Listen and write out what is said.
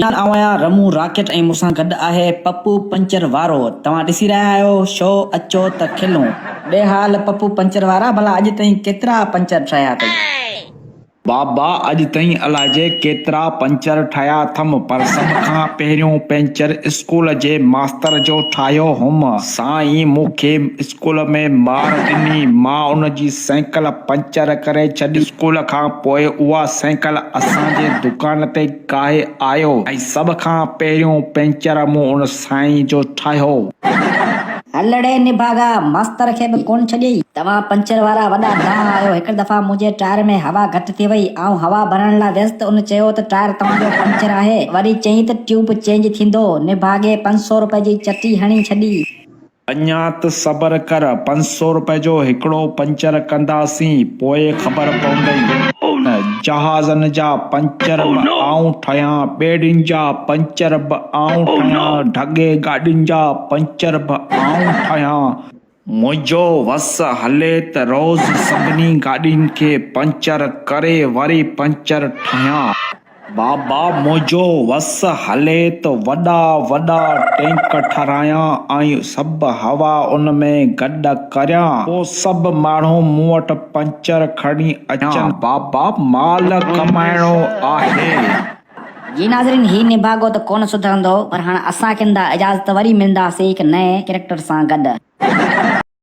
آئون آهيان رمون راڪيٽ ۽ مون سان گڏ آهي پپو پنچر وارو توهان ڏسي رهيا آهيو شو اچو ته کلون. ڏي حال پپو پنچر وارا ڀلا اڄ تائين ڪيترا پنچر ٺاهيا اٿئي. بابا اڄ تائين الائجي ڪيترا پنچر ٺاهيا اٿم پر سڀ کان پهريون پنچر اسڪول جي ماستر جو ٺاهيو هوم. سائين مون کي اسڪول ۾ مار ڏني مان ان جي سائيڪل پنچر ڪري ڇڏي. اسڪول کان پوء اها سائيڪل اسان جي دڪان تي ڪاهي آيو ۽ سڀ کان پهريون پنچر مون ان سائين جو ٺاهيو. هل ڙي نڀاڳا، ماستر کي به ڪونه ڇڏيئي. توهان پنچر وارا وڏا دانهن آهيو. هڪ دفعا منهنجي ٽائر ۾ هوا گهٽ ٿي وئي. آئون هوا ڀرڻ لاء ويس ته ان چيو ته ٽائر توهان جو پنچر آهي. وري چيائين ته ٽيوب چينج ٿيندو. نڀاڳي 500 روپئي جي چٽي هڻي ڇڏي. اڃا ته صبر ڪر، 500 روپئي جو هڪڙو پنچر ڪنداسين، پوء خبر پوندئي. جهازن جا پنچر به آئون ٺاهيان، ٻيڙين جا پنچر به آئون ٺاهيان، ڍڳي گاڏين جا پنچر به آئون ٺاهيان. منهنجو وس هلي ته روز سڀني گاڏين کي پنچر ڪري وري پنچر ٺاهيان. بابا منهنجو وس هلي ته وڏا وڏا ٽينڪ ٺهرايان ۽ سڀ هوا ان ۾ گڏ ڪريان پوء سڀ ماڻهو مون وٽ پنچر کڻي اچن. بابا مال ڪمائڻو آهي. جي ناظرين هي نڀاڳو ته ڪونه سڌرندو پر هاڻ اسان کي ڏيندا اجازت وري ملنداسين هڪ نئين ڪريڪٽر سان گڏ.